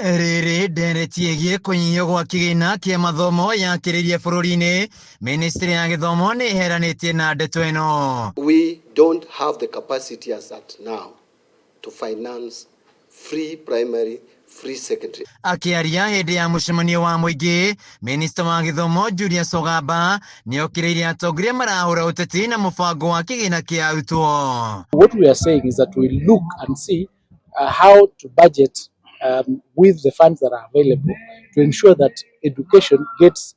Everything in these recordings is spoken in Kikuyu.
Rĩrĩ ndereti ĩgiĩ kũnyihio gwa kĩgĩna kĩa mathomo yakĩrĩirie bũrũri-inĩ, ministry ya gĩthomo nĩ ĩheranĩtie na ndeto ĩno. We don't have the capacity as at now to finance free primary, free secondary. Akĩaria hĩndĩ ya mũcemanio wa mũingĩ, minista wa gĩthomo Julius Ogamba nĩokĩrĩire atongoria marahũra ũteti na mũbango wa kĩgĩna kĩa arutwo. What we are saying is that we look and see how to budget with the funds that are available to ensure that education gets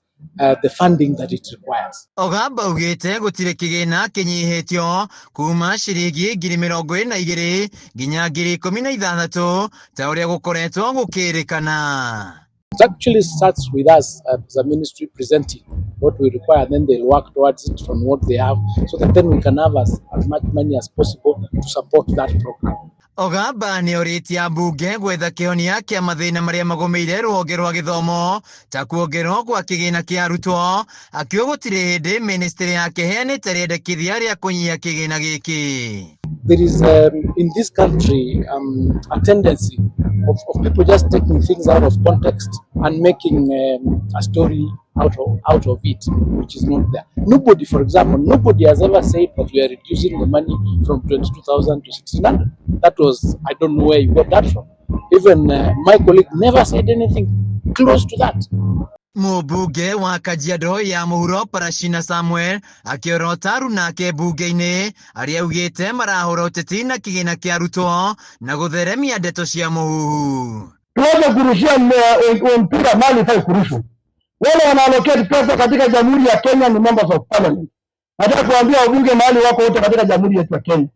the funding that it requires. Ogamba augĩte gũtirĩ kĩgĩna kĩnyihĩtio kuma ciringi 22,000 nginya 16,000 ta ũrĩa gũkoretwo gũkĩrĩkana. It actually starts with us as a ministry presenting what we require, and then they'll work towards it from what they have, so that then we can have as much money as possible to support that program. Ogamba nĩ orĩtie ambunge gwetha kĩhonia kĩa mathĩna marĩa magũmĩire rũhonge rwa gĩthomo ta kuongererwo gwa kĩgĩna kĩa arutwo, akiuga gũtirĩ hĩndĩ ministry yake ĩheanĩte rĩendekithia rĩa kũnyihia kĩgĩna gĩkĩ. There is in this country a tendency of people just taking things out of context and making a story out of it, which is not there. Nobody, for example, nobody has ever said that we are reducing the money from 22,000 to 1,600. That was, I don't know where you got that from. Even my colleague never said anything close to that. Mũmbunge wa Kajiado ya mũhuro Parashina Samuel akĩorota arunake mbunge-inĩ arĩa augĩte marahũra ũteti na kĩgĩna kĩa arutwo na gũtheremia ndeto cia mũhuhu. Tuweze kurushia mpira mahali haifai kurushwa. Wale wana allocate pesa katika Jamhuri ya Kenya ni members of parliament. Nataka kuambia wabunge mahali wako wote katika Jamhuri yetu ya Kenya,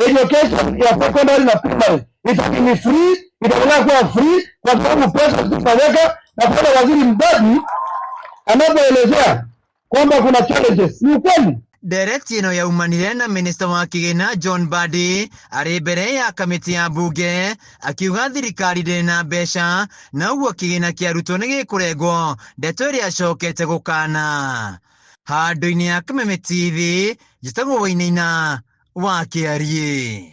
education ya secondary na primary itakuwa ni free, itaendelea kuwa free kwa sababu pesa tunaweka, na pale Waziri Mbadi anapoelezea kwamba kuna challenges ni ukweli. Ndereti ĩno yaumanire na minista wa kĩgĩna John Mbadi arĩ mbere ya kamĩtĩ ya mbunge akiuga thirikari ndĩrĩ na mbeca na ũguo kĩgĩna kĩa arutwo nĩ gĩkũrengwo, ndeto ĩrĩa acokete gũkana. Handũ-inĩ ya Kameme TV, njĩtagwo Wainaina wa Kĩariĩ.